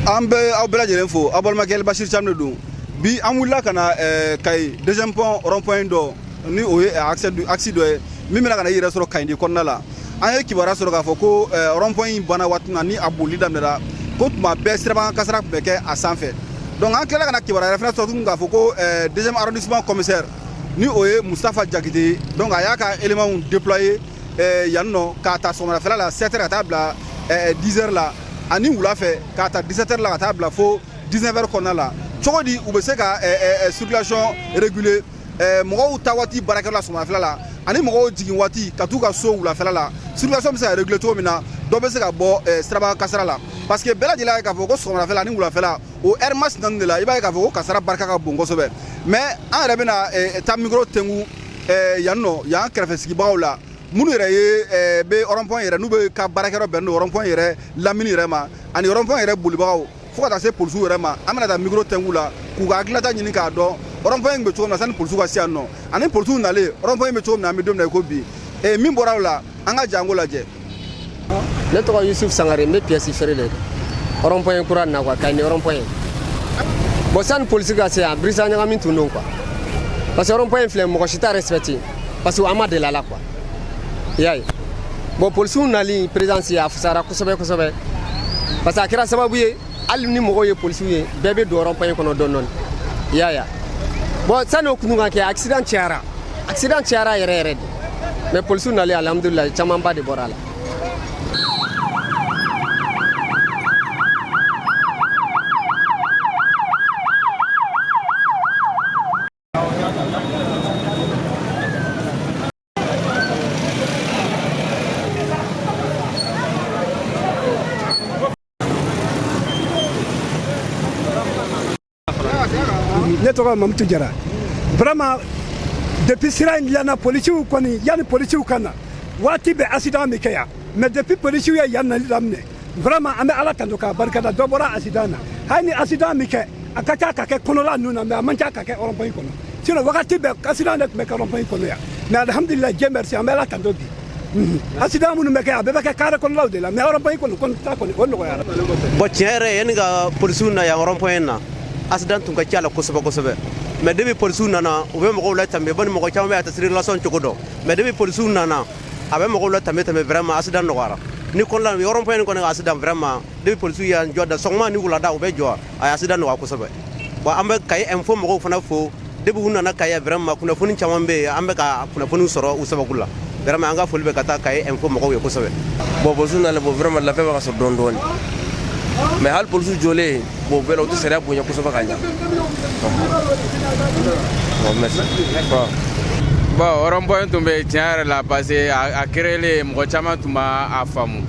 An bɛ aw bɛɛ lajɛlen fo. Aw balimakɛ Bashir Thiam de don. Bi an wulila ka na Kayi deuxième pont, rond point dɔ ni o ye axe dɔ ye min bɛna ka na i yɛrɛ sɔrɔ Kayindi kɔnɔna la. An ye kibaruya sɔrɔ k'a fɔ ko rond point in banna waati min na, ni a bolili daminɛra, ko tuma bɛɛ sirabakan kasara tun bɛ kɛ a sanfɛ. Donc an tilala ka na kibaruya yɛrɛ fana sɔrɔ tuguni k'a fɔ ko deuxième arrondissement commissaire, ni o ye Mustafa Jakite ye, donc a y'a ka éléments déployer yan nɔ k'a ta sɔgɔmadafɛla la 7 heures ka taa bila 10 heures la, ani wula fɛ k'a ta 17 heures la ka taa bila fo 19 heures kɔnɔna la. Cogo di u bɛ se ka circulation réguler, mɔgɔw ta waati baarakɛyɔrɔ la sɔgɔmadafɛla la, ani mɔgɔw jigin waati ka t'u ka so wulafɛla la, circulation bɛ se ka réguler cogo min na, dɔ bɛ se ka bɔ sirabakan kasara la? Parce que bɛɛ lajɛlen y'a ye k'a fɔ ko sɔgɔmadafɛla ani wulafɛla, o heure masina ninnu de la, i b'a ye k'a fɔ ko kasara barika ka bon kosɛbɛ. Mais an yɛrɛ bɛna taa micro tengu yan nɔ, yan kɛrɛfɛ sigibagaw la, minnu yɛrɛ ye bɛ rond point yɛrɛ, n'u bɛ ka baarakɛyɔrɔ bɛnnen don rond point yɛrɛ lamini yɛrɛ ma, ani rond point yɛrɛ bolibagaw, fo ka taa se polisiw yɛrɛ ma. An bɛna taa micro tengu la k'u ka hakilinata ɲini k'a dɔn rond point in bɛ cogo min na sani polisiw ka se yan nɔ, ani polisiw nalen, rond point in bɛ cogo min na an bɛ don min na i ko bi. Min bɔra o la, an ka janko lajɛ. Ne tɔgɔ Yusuf Sangare, n bɛ pièce feere de kɛ rond point kura nin na quoi, Kayi rond point. Bon, sani polisi ka se yan, birisa ɲagami tun don quoi, parce que rond point filɛ, mɔgɔ si t'a respecté, parce que an ma deli a la quoi, i y'a ye. Bon, polisiw nali présence a fisayara kosɛbɛ kosɛbɛ, parce que a kɛra sababu ye, hali ni mɔgɔw ye polisiw ye, bɛɛ bɛ don rond point kɔnɔ dɔɔni dɔɔni, i y'a ye. Bon, sani o kun ka kɛ, accident cayara, accident cayara yɛrɛ yɛrɛ de. Mais polisiw nalen, alhamdulilayi, camanba de bɔra a la. Ne tɔgɔ Mamutu Jara. Vraiment, depuis sira in dilanna, polisiw kɔni, yanni polisiw ka na, waati bɛɛ accident bɛ kɛ yan. Mais depuis polisiw ye yan nali daminɛ, vraiment, an bɛ Ala tanto k'a barikada, dɔ bɔra accident na. Hali ni accident bɛ kɛ, a ka ca ka kɛ kɔnɔla ninnu na, mais a man ca ka kɛ rond point kɔnɔ. Sinon wagati bɛɛ accident de tun bɛ kɛ rond point kɔnɔ yan. Mais alhamdulilah, Dieu merci, an bɛ Ala tanto. Bi accident minnu bɛ kɛ, a bɛɛ bɛ kɛ carré kɔnɔlaw de la, mais rond point kɔni kɔni ta kɔni, o nɔgɔyara. Bon, tiɲɛ yɛrɛ, yanni ka polisiw na yan rond point na, accident tun ka ca la kosɛbɛ kosɛbɛ. Mais depuis polisiw nana, u bɛ mɔgɔw latɛmɛ. Bani mɔgɔ caman bɛ a tɛ circulation cogo dɔn, mais depuis polisiw nana, a bɛ mɔgɔw latɛmɛ tɛmɛ. Vraiment, accident nɔgɔyara ni kɔnɔna rond point kɔni, accident vraiment, depuis polisiw y'an jɔ da sɔgɔma ni wulada, u bɛ jɔ, a ye accident nɔgɔya kosɛbɛ. Bon, an bɛ Kayi info mɔgɔw fana fo. Depuis u nana Kayi, vraiment, kunnafoni caman bɛ yen, an bɛ ka kunnafoni sɔrɔ u sababu la. Vraiment, an ka foli bɛ ka taa Kayi info mɔgɔw ye kosɛbɛ. Bon, polisiw nalen, bon, vraiment, lafiya bɛ ka sɔrɔ dɔɔni dɔɔni. Mais hali polisiw jɔlen, bon, bɛɛ la u tɛ sariya bonya kosɛbɛ ka ɲa. Bon, merci. Bon, rond point tun bɛ tiɲɛ yɛrɛ la, parce que a créelen, mɔgɔ caman tun b'a a faamu,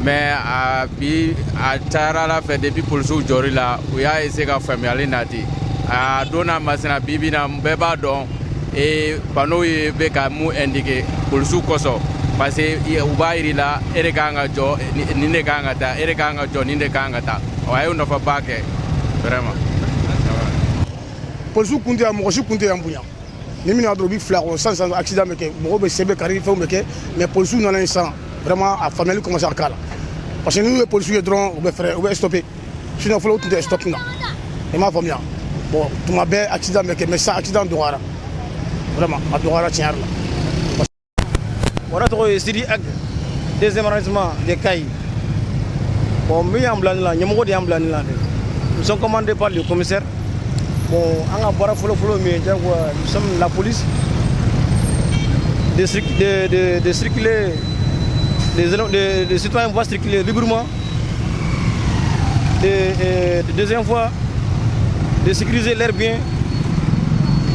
mais a bi a cayara ala fɛ. Depuis polisiw jɔri la, u y'a essayer ka faamuyali nati a don n'a masina. Bi bi na, bɛɛ b'a dɔn e panneau ye bɛ ka mun indiquer polisiw kosɔn, parce que u b'a yir'i la e de kan ka jɔ, nin de kan ka taa, e de kan ka jɔ, nin de kan ka taa. A ye nafaba kɛ vraiment. Polisiw kun tɛ yan, mɔgɔ si kun tɛ yan bonya. Ni min dɔrɔn u bɛ fila kɔnɔ sisan sisan, accident bɛ kɛ, mɔgɔw bɛ sen bɛ kari, fɛnw bɛ kɛ. Mais polisiw nana yen sisan, vraiment, a faamuyali commencé ka k'a la, parce que n'u ye polisiw ye dɔrɔn, u bɛ fɛrɛ, u bɛ stopper. Sinon fɔlɔ, u tun tɛ stop na, i m'a faamuya. Bon, tuma bɛɛ accident bɛ kɛ, mais sisan accident dɔgɔyara, vraiment, a dɔgɔyara tiɲɛ yɛrɛ la. O yɛrɛ tɔgɔ ye Sidi Ag, deuxième arrondissement de Kayi. Bon, min y'an bila nin la, ɲɛmɔgɔ de y'an bila nin la dɛ. Nous sommes commandés par le commissaire. Bon, an ka baara fɔlɔ-fɔlɔ min ye, diyagoya, nous sommes la police, de circuler, les citoyens vont circuler librement, de deuxième fois, de sécuriser leurs biens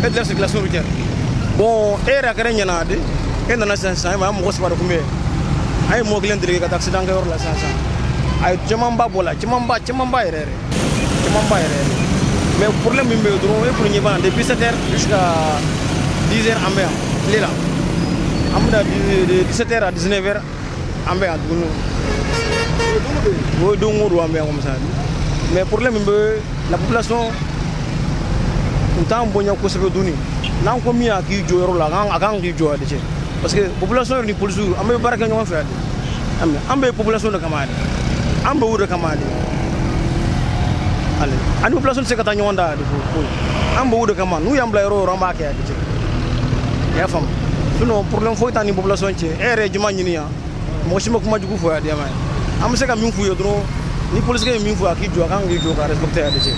et de leur circulation routière. Bon, e yɛrɛ a kɛra ɲɛna de, e nana sisan sisan, e ma ye, mɔgɔ saba de kun bɛ yen, an ye mɔgɔ kelen délégué ka taa accident kɛyɔrɔ la sisan sisan. A ye camanba bɔ la, camanba, camanba yɛrɛ yɛrɛ, camanba yɛrɛ yɛrɛ. Mais problème min bɛ yen dɔrɔn, e kɔni ɲɛ b'a la, depuis 7 heures jusqu'à 10 heures an bɛ yan tile la. An bɛna de 17 heures à 19 heures an bɛ yan tuguni. O ye don o don an bɛ yan comme ça. Mais problème min bɛ, la population, u t'an bonya kosɛbɛ duni. N'an ko min a k'i jɔ yɔrɔ la, a kan k'i jɔ de cɛ, parce que population yɛrɛ ni polisiw, an bɛ baara kɛ ɲɔgɔn fɛ de. An bɛ population de kama de, an bɛ o de kama de. Ale ani population tɛ se ka taa ɲɔgɔn da de ko an b'o de kama. N'u y'an bila yɔrɔ o yɔrɔ, an b'a kɛ a kɛ. I y'a faamu? Sinon problème foyi t'an ni population cɛ. E yɛrɛ ye juma ɲini yan, mɔgɔ si ma kuma jugu fɔ yan diyama ye. An bɛ se ka min f'u ye dɔrɔn, ni polisikɛ ye min fɔ, a k'i jɔ, a kan k'i jɔ ka respecter a de cɛ.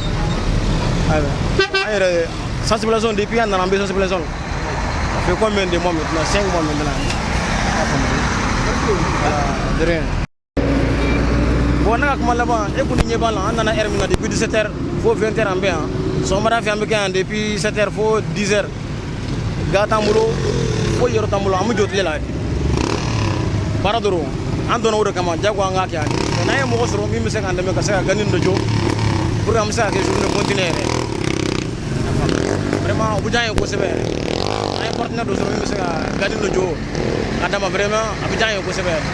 Ayiwa, an yɛrɛ sensibilisation, depuis an nana, an bɛ sensibilisation la. Ça fait combien de mois maintenant? 5 mois maintenant. I y'a faamu? Voilà, de rien. Bon, ne ka kuma laban, e kɔni ɲɛ b'a la, an nana heure min na, depuis 17 heures fo 20 heures an bɛ yan. Sɔgɔmada fɛ an bɛ kɛ yan depuis 7 heures fo 10 heures. Ga t'an bolo, foyi yɔrɔ t'an bolo, an bɛ jɔ tile la. Baara dɔrɔn an donna o de kama, jago an k'a kɛ yan. N'an ye mɔgɔ sɔrɔ min bɛ se k'an dɛmɛ ka se ka gani dɔ jɔ pour que an bɛ se ka kɛ journée continue yɛrɛ, vraiment o bɛ diya an ye kosɛbɛ yɛrɛ. An ye partenaire dɔ sɔrɔ min bɛ se ka gani dɔ jɔ ka d'a ma, vraiment a bɛ diya an ye kosɛbɛ yɛrɛ.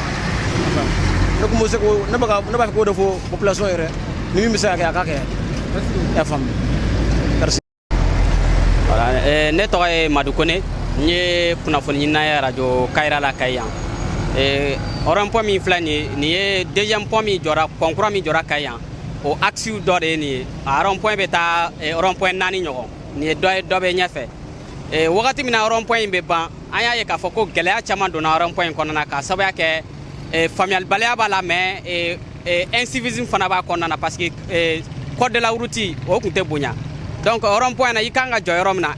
Ne kun bɛ se ko ne bɛ ka ne b'a fɛ k'o de fɔ population yɛrɛ, ni min bɛ se ka kɛ, a ka kɛ. I y'a faamu? Merci. Voilà, ne tɔgɔ ye Madu Kone, n ye kunnafoni ɲinina ye radio Kayira la Kayi yan. Rond-point min filɛ nin ye, nin ye deuxième pont min jɔra, pont kura min jɔra Kayi yan, o axe dɔ de ye nin ye. A rond-point bɛ taa rond-point naani ɲɔgɔn. Nin ye dɔ ye, dɔ bɛ ɲɛfɛ. Wagati min na rond-point in bɛ ban, an y'a ye k'a fɔ ko gɛlɛya caman donna rond-point in kɔnɔna na, k'a sababuya kɛ faamuyalibaliya b'a la, mais incivisme fana b'a kɔnɔna na, parce que code de la route o tun tɛ bonya. Donc rond point na, i kan ka jɔ yɔrɔ min na,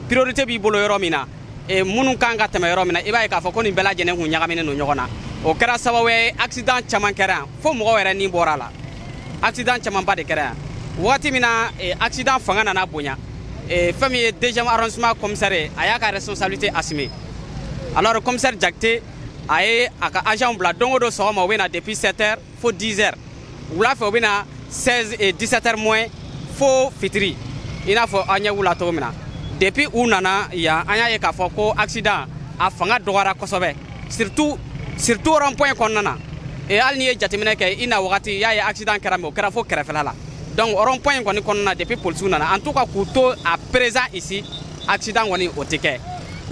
priorité b'i bolo yɔrɔ min na, minnu kan ka tɛmɛ yɔrɔ min na, i b'a ye k'a fɔ ko nin bɛɛ lajɛlen kun ɲagaminen don ɲɔgɔn na. O kɛra sababu ye accident caman kɛra yan, fo mɔgɔw yɛrɛ ni bɔra a la. Accident camanba de kɛra yan. Wagati min na accident fanga nana bonya, fɛn min ye deuxième arrondissement commissaire ye, a y'a ka responsabilité assumer. Alors commissaire Jakite a ye a ka agent bila. Don o don sɔgɔma, u bɛ na depuis 7 heures fo 10 heures. Wula fɛ, u bɛ na 16 et 17 heures moins fo fitiri, i n'a fɔ an ɲɛ b'u la cogo min na. Depuis u nana yan, an y'a ye k'a fɔ ko accident a fanga dɔgɔyara kosɛbɛ, surtout surtout rond point kɔnɔna na. Et hali n'i ye jateminɛ kɛ, i na wagati i y'a ye accident kɛra, mais o kɛra fo kɛrɛfɛla la. Donc rond point in kɔni kɔnɔna na, depuis polisiw nana, en tout cas k'u to à présent ici, accident kɔni o tɛ kɛ.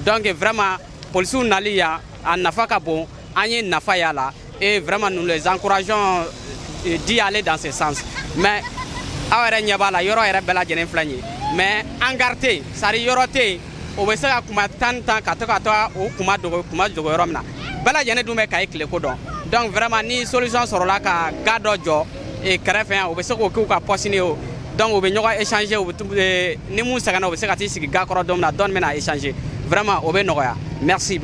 Donc vraiment polisiw nali yan, a nafa ka bon, an ye nafa y'a la, et vraiment nous les encourageons d'y aller dans ce sens. Mais aw yɛrɛ ɲɛ b'a la, yɔrɔ yɛrɛ bɛɛ lajɛlen filɛ nin ye, mais hangar tɛ yen, c'est à dire yɔrɔ tɛ yen o bɛ se ka kuma tan tan ka to ka taa o kuma dogo, kuma dogo yɔrɔ min na. Bɛɛ lajɛlen dun bɛ Kayi tileko dɔn. Donc vraiment ni solution sɔrɔla ka ga dɔ jɔ kɛrɛfɛ yan, u bɛ se k'o k'u ka poste ye o. Donc u bɛ ɲɔgɔn échanger, u bɛ ni mun sɛgɛnna, u bɛ se ka t'i sigi ga kɔrɔ don min na, dɔɔni bɛ na échanger, vraiment o bɛ nɔgɔya. Merci.